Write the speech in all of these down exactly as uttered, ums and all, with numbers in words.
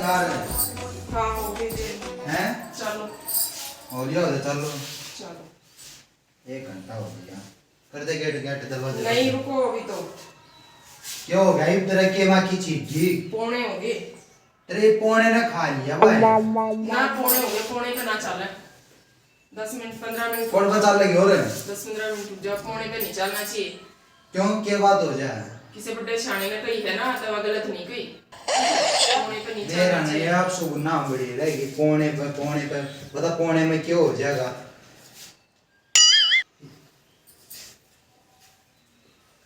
यार। हाँ, हो गई जी। हैं? चलो। हो लिया, हो लिया, चलो। चलो। एक घंटा हो गया। कर दे गेट, गेट, दरवाजे। नहीं, रुको अभी तो। क्या हो गया? इधर के माँ की चीज जी? पौने हो गए। तेरे पौने ने खा लिया भाई। ना, पौने हो गए, पौने पे ना चले। दस मिनट, पन्द्रह मिनट। कौन सा चाल लगी हो रहे? दस पन्द्रह मिनट रुक जा, पौने पे नहीं चलना चाहिए। क्यों, क्या बात हो जाए? किसी बड़े सियाने ने कही है ना, तो वह गलत नहीं कही। पौने पे नहीं चलना चाहिए। ये आप सुगुना बड़ी रहेगी, पौने पे, पौने पे। बता, पौने में क्या हो जाएगा?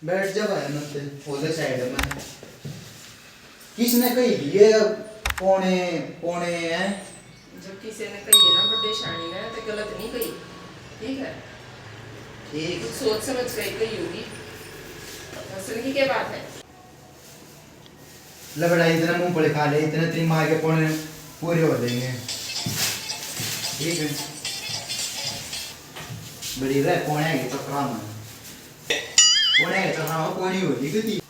बैठ जा भाई, मत, हो जा साइड में। किसने कही ये पौने, पौने हैं? जब किसी ने कही है ना बड़े सियाने ने, तो गलत नहीं कही, ठीक है? ठीक। कुछ सोच समझ के कही होगी। हंसने की क्या बात है? लबड़ा इतने मूंगफली खा ले, इतने तेरी माँ के पौने पूरे हो जाएंगे। ठीक है, बड़ी रह पौने के चक्करा में, पौने के चक्करा में पौनी हो रही थी।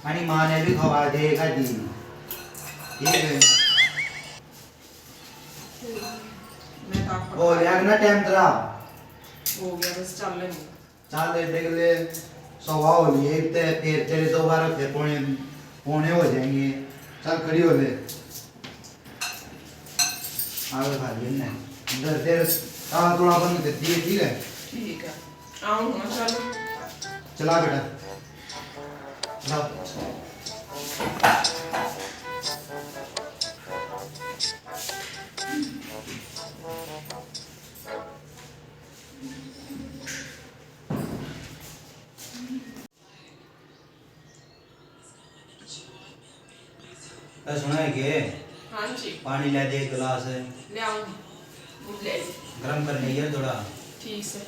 पानी माँ ने भी खवा देगा दी। ठीक है। मैं तो आपको हो गया ना टाइम तेरा? हो गया, बस चल लेंगे। चल ले, देख ले, सवा हो लिए, इतने फिर तेरे दोबारा फिर पौने, पौने हो जाएंगे। चल, खड़ी हो ले। आगे खा लिए ने। इधर तेरे ताला तुला बंद कर दिए, ठीक है? ठीक है। आओ ना, चलो। चला बेटा। जाओ। ए, सुना है के? हाँ जी। पानी ले दे एक गिलास। ले आऊँ। ले। गरम कर ले यार थोड़ा। ठीक से।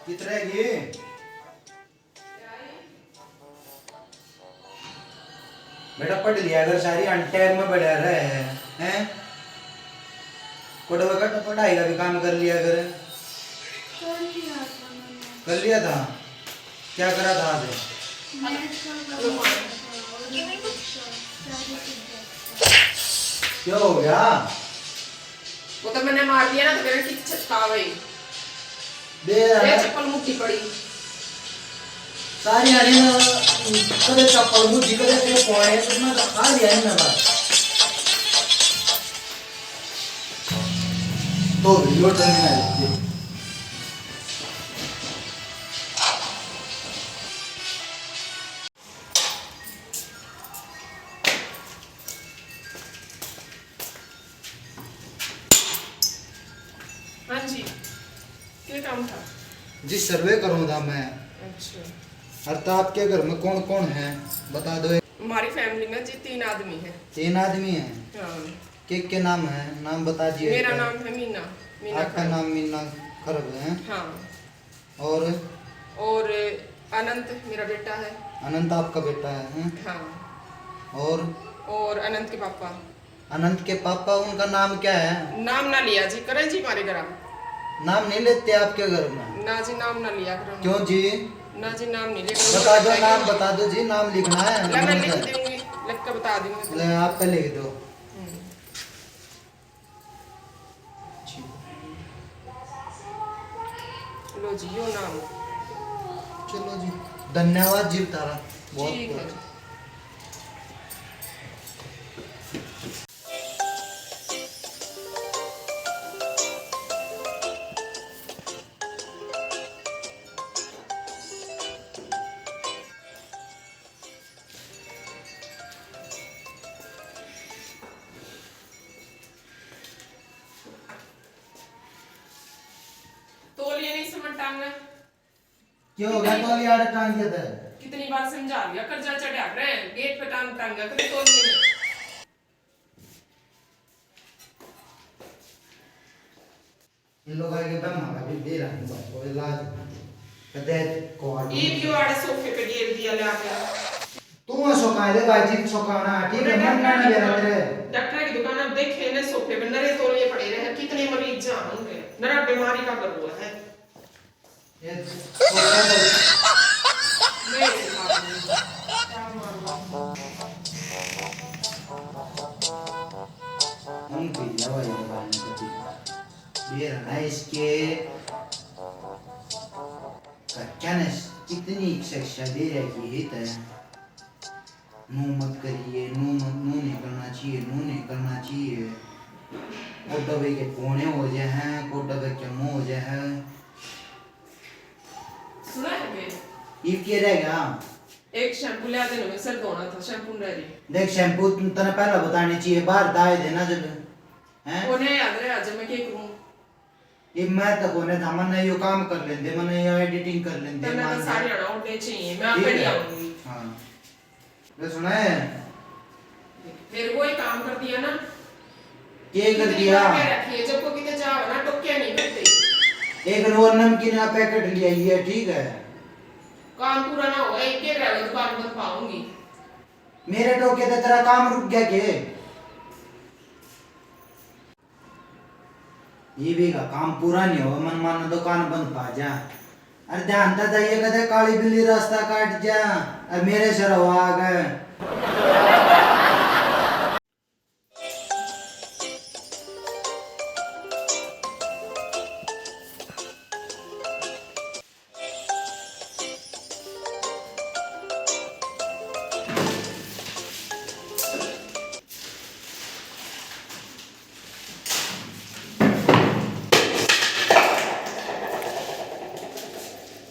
कित रह गई? बेटा, पढ़ लिया कर सारी, अनटैब में पड़ा रहे हैं। कोटवा का तो पढ़ाई का भी काम कर लिया कर। कर लिया था मैंने। कर लिया था? क्या करा था आज? मैथ का काम था और सारे सब्जेक्ट का। क्या हो गया? वो तो मैंने मार दिया ना, तो मेरे कित छटका भाई। बे ये यार। चप्पल मुट्ठी पड़ी। सारी हरी ना, कदे चप्पल मुट्ठी, कदे के पौड़े, तो मैं तो खा लिया है ना बस। तो वीडियो ट्रेंड में आती है। हाँ जी, क्या काम था? जी, सर्वे करूँ था मैं। अच्छा। और तो आपके घर में कौन कौन है, बता दो। हमारी फैमिली में जी तीन आदमी हैं। तीन आदमी हैं? हाँ। के के नाम है, नाम बता दिए। मेरा नाम है मीना, मीना आपका खरब। नाम मीना खरब है? हाँ। और? और अनंत मेरा बेटा है। अनंत आपका बेटा है, हैं? हाँ। और? और अनंत के पापा। अनंत के पापा, उनका नाम क्या है? नाम ना लिया जी, करें जी हमारे घर। नाम नहीं लेते आपके घर में? ना जी, नाम ना लिया करो। क्यों जी? ना जी, नाम नहीं लिया करो। बता दो, नाम बता दो जी, नाम लिखना है। ला, मैं लिख दूंगी, लिख के बता दूंगी। ले, आप पे लिख दो। हम्म। लो जी, यो नाम। चलो जी, धन्यवाद जी तारा, बहुत ठीक है बहुत। जी। तौलिया नहीं समझ टांगा। क्यों हो गया? तौलिया आड़े टांग दिया था। कितनी बार समझा लिया, कर्जा चढ़ा रहे, गेट पे टांग टांगा, कभी तौलिया नहीं। इन लोगों के ब्रह्मा का भी दे रहा है, कोई इलाज नहीं। कदे को ये क्यों आड़े सोफे पे गेर दिया लाके? तू है सोकाए दे भाई जी, सोकाना, ठीक है, मन ना डॉक्टर, मेरा तेरे। डॉक्टर की दुकान अब देखे ने सोफे पे नरे तौलिए पड़े रहे, कितने मरीज जान होंगे, नरा बीमारी का घर हुआ है। ये सोफा तो मैं उठा लूंगी। क्या मारूं? हम पी लिया भाई, दुकान में से पी। ये रहा इसके कच्चा ने कितनी शिक्षा दे रखी है तै। नू मत करिए, नू मत, नू नहीं करना चाहिए, नू नहीं करना चाहिए। कोडा भाई के कोने हो जाए हैं, कोडा भाई के मुंह हो जाए है। सुना है बे? ये क्या रह गया? एक शैम्पू ले दे, मैं सर धोना था, शैम्पू नहीं रही। देख, शैम्पू तने पहला बताने चाहिए, बाहर दाए देना जब, हैं? उन्हें याद रहे, आज मैं क्या करूं? ये मैं तो कोने था, मन्ने यो काम कर लेंदे, मन्ने यो एडिटिंग कर लेंदे, तन्ने तो मान ले। सारी हड़ा उठे चाहिए, मैं ठीक आपे ले है। आऊंगी। हाँ। ले सुना है? फिर वो एक काम कर दिया ना। के कर कितनी दिया? बार कह रखी है, जब को किते जाओ ना, टोक्या नहीं करते। एक नोर नमकीन का पैकेट ले आई है, ठीक है? काम पूरा ना होगा, एक के रह दुकान बंद पाऊंगी। मेरे टोके तो तेरा काम रुक गया के? ये भी का काम पूरा नहीं होगा, मन मानो दुकान बंद पा जा। अरे ध्यान तो जाइए, कदे काली बिल्ली रास्ता काट जा, अरे मेरे सर हो आ गए।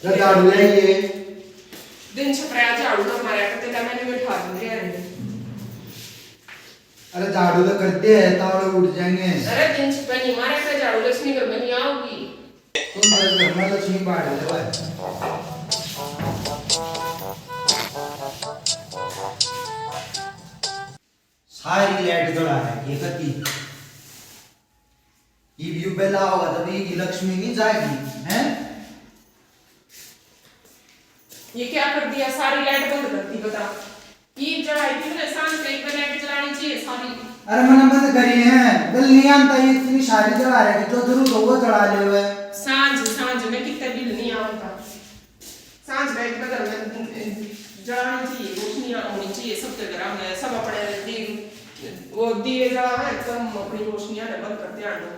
ले झाड़ू ले ये। दिन छपराया झाड़ू ना मारा करते, तो मैंने बैठा दूंगी यार। अरे झाड़ू तो करते हैं, तावड़े उठ जाएंगे। अरे दिन छपे नहीं मारा करते झाड़ू, लक्ष्मी घर में नहीं आओगी। तुम मेरे घर में लक्ष्मी बाहर ले भाई। सारी लाइट जला है ये कति। इब यू बेला होगा तब ये लक्ष्मी नहीं जाएगी, हैं? ये क्या कर दिया, सारी लाइट बंद कर दी, बता। ईब जलाई थी ना, शाम से एक बार लाइट जलानी चाहिए सारी। अरे मैंने बंद करी है, बिल नहीं आता, ये इतनी सारी जला रहे, जो जरूरत हो वो जला ले हुए। सांझ, सांझ में कितना बिल नहीं आता। सांझ का एक बदल में जलानी चाहिए, रोशनियां होनी चाहिए सबके घरों में, सब अपने दी-, वो दिए जला है, तुम अपनी रोशनियां ने बंद कर दिया।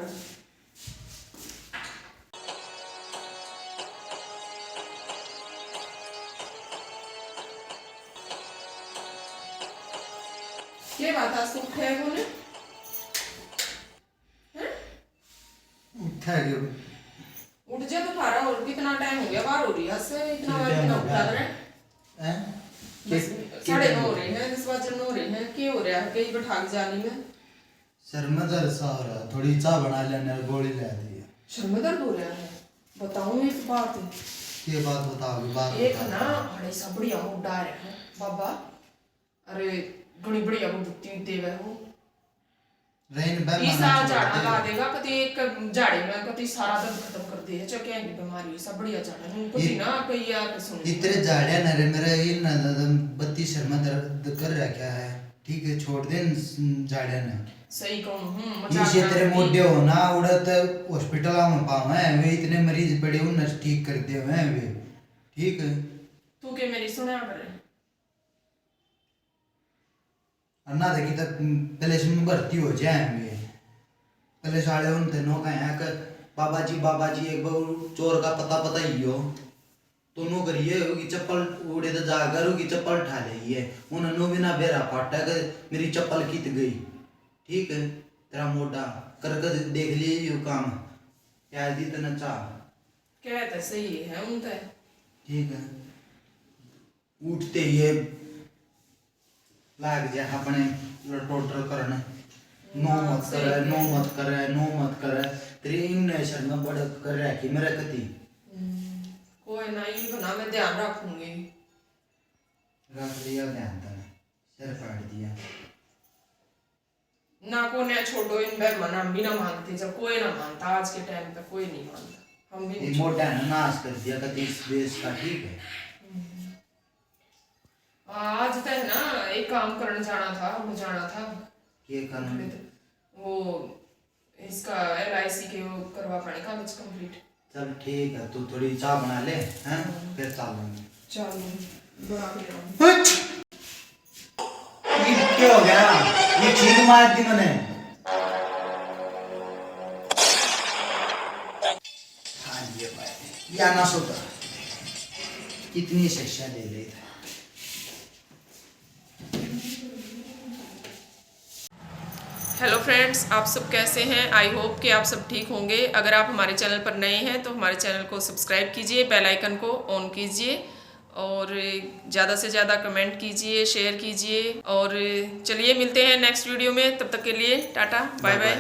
के बात आज तू उठे कोने? हैं? उठा के उठ जा तो थारा, और कितना टाइम हो गया, बार हो रही है से, इतना बार कितना उठा करे? हैं? बस के-, के साढ़े नौ हो रहे हैं, दस बजे नौ हो रहे हैं, के हो रहा है, कहीं बैठा के जानी में? सर में दर्द सा हो रहा है, थोड़ी चाय बना लेने और गोली ले दी। सर में दर्द हो रहा है, बताऊं एक बात। के बात बताओगे? बात एक बता। ना बड़ी सा बढ़िया मुड्डा आ रहा है बाबा, अरे घणी बढ़िया वो बुद्धि देवे वो। रेन बे इसा माना झाड़ा छोड़ दे। ला देगा, कति एक झाड़े में कति सारा दर्द खत्म कर दे, चाहे क्या की बीमारी हो, सब बढ़िया झाड़ा। यूं कति इत-, ना कही यार के सुन। इतरे झाड़िया ना रे मेरे, इन ना दादा बत्तीस सर में दर्द कर रखा है, ठीक है, छोड़ दे इन स-, झाड़िया ने। सही कहूं हूं, मजाक इसे ना तेरे करी। मोटे हो ना, उड़त हॉस्पिटल में पावे, वे इतने मरीज पड़े, उन्हें ठीक कर दे वे, ठीक है। तू के मेरी सुना करे? और ना देखी तो पुलिस में भर्ती हो जाए वे। पुलिस वाले उनते नो कहे कि बाबा जी, बाबा जी, एक बार चोर का पता पता ही हो। तो नो करिए, उनकी चप्पल उड़े तो जाकर उनकी चप्पल उठा लेगी है। उन्हें नो भी ना बेरा पाटा कि मेरी चप्पल कित गई। ठीक है, तेरा मोटा करके देख लिए यो काम। क्या दी तने चाह? क्या तो सही है उनते। ठीक है। उठते ही ये लाग जा अपने टोटर करने, "नो हाँ, मत सही करे, नो कह। मत करे, नो मत करे।" तेरी इन नशर में बड़ कर रखी मेरे कति। हम्म, कोई ना, ये बना, मैं ध्यान रखूंगी। रख लिया ध्यान तने, सिर काट दिया। ना को ने छोड़ो, इन बहमा ना हम भी ना मानते, जब कोई ना मानता, आज के टाइम पे कोई नहीं मानता, हम भी ये नहीं। मोटा है ना, नाश कर दिया, कति इस देश का, ठीक है। आज तो है ना, एक काम करने जाना था, वो जाना था। ये करना? वो इसका एल आई सी के वो करवा पाने कागज कंप्लीट। चल ठीक है, तू थोड़ी चाय बना ले, हैं? फिर चलेंगे। चलो, बना के लाऊं। ये क्या हो गया? ये छील मार दी मैंने। हाँ, ये भाई, या ना सोता। कितनी शिक्षा दे रही था। हेलो फ्रेंड्स, आप सब कैसे हैं? आई होप कि आप सब ठीक होंगे। अगर आप हमारे चैनल पर नए हैं तो हमारे चैनल को सब्सक्राइब कीजिए, बेल आइकन को ऑन कीजिए और ज़्यादा से ज़्यादा कमेंट कीजिए, शेयर कीजिए। और चलिए, मिलते हैं नेक्स्ट वीडियो में, तब तक के लिए टाटा, बाय बाय।